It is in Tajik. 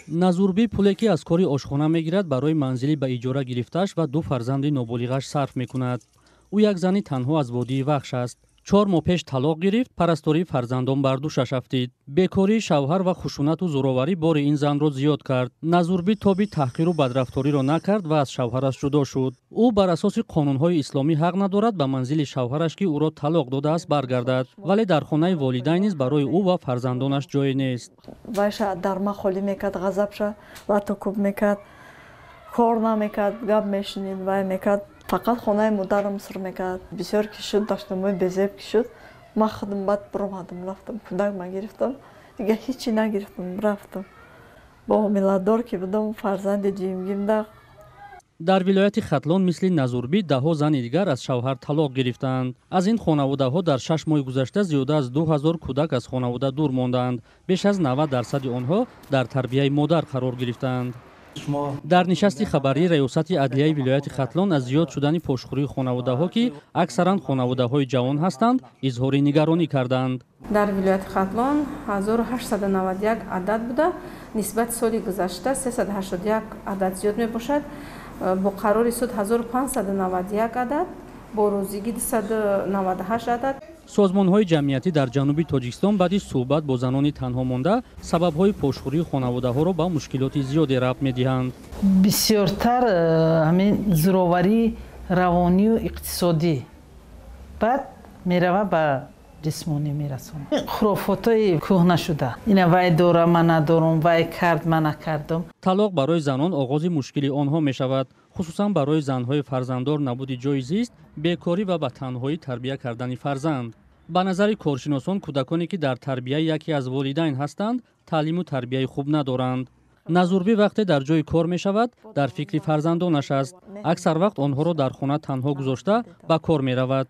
Назурбӣ пуле, ки аз кори ошхона мегирад, барои манзили ба иҷора гирифтааш ва ду фарзанди ноболиғаш сарф мекунад. Ӯ як зани танҳо аз водии Вахш аст. 4 моҳ пеш талоқ гирифт, парастории фарзандон бар дӯшаш афтид. Бекории шавҳар ва хушунату зӯроварӣ бори ин занро зиёд кард. Назурбӣ тоби таҳқиру бадрафториро накард ва аз шавҳараш ҷудо шуд. Ӯ бар асоси қонунҳои исломӣ ҳақ надорад ба манзили шавҳараш, ки ӯро талоқ додааст, баргардад, вале дар хонаи волидайн низ барои ӯ ва фарзандонаш ҷое нест. Вайша дар ма холӣ мекард, ғазабша, лату кӯб мекард, кор намекард, гап мешунид, вай мекард, фақат хонаи модарам сир мекард. Бисёр ки шуд, даштамои безеб ки шуд, ман худам баъд биромадам, рафтам, кӯдак ма гирифтам, дигар ҳечи нагирифтам, рафтам. Бо ҳомиладор ки будам, фарзанди дуюмгимда. Дар вилояти Хатлон мисли Назурбӣ даҳҳо зани дигар аз шавҳар талоқ гирифтаанд. Аз ин хонаводаҳо дар 6 моҳи гузашта зиёда аз 2000 кӯдак аз хонавода дур мондаанд. Беш аз 90 дарсади онҳо дар тарбияи модар қарор гирифтаанд. Дар нишасти хабарии раёсати адлияи вилояти Хатлон аз зиёд шудани пошхӯрии хонаводаҳо, ки аксаран хонаводаҳои ҷавон ҳастанд, изҳори нигаронӣ карданд. Дар вилояти Хатлон 1891 адад буда, нисбати соли гузашта 381 адад зиёд мебошад. Бо қарори суд 1591 адад, бо розигӣ 298 адад. Созмонҳои ҷамъиятӣ дар ҷануби Тоҷикистон баъди суҳбат бо занони танҳо монда сабабҳои пошхӯрии хонаводаҳоро ба мушкилоти зиёде рабт медиҳанд. Бисёртар ҳамин зӯроварии равонию иқтисодӣ, баъд мерава, ба ҷисмонӣ мерасонад. Хурофотҳои кӯҳна шуда ина: вай дора, ман надорум, вай кард, ман накардум. Талоқ барои занон оғози мушкили онҳо мешавад, хусусан барои занҳои фарзанддор. Набуди ҷойи зист, бекорӣ ва ба танҳоӣ тарбия кардани фарзанд. Ба назари коршиносон, кӯдаконе, ки дар тарбияи яке аз волидайн ҳастанд, таълиму тарбияи хуб надоранд. Назурбӣ вақте дар ҷои кор мешавад, дар фикри фарзандонаш аст. Аксар вақт онҳоро дар хона танҳо гузошта, ба кор меравад.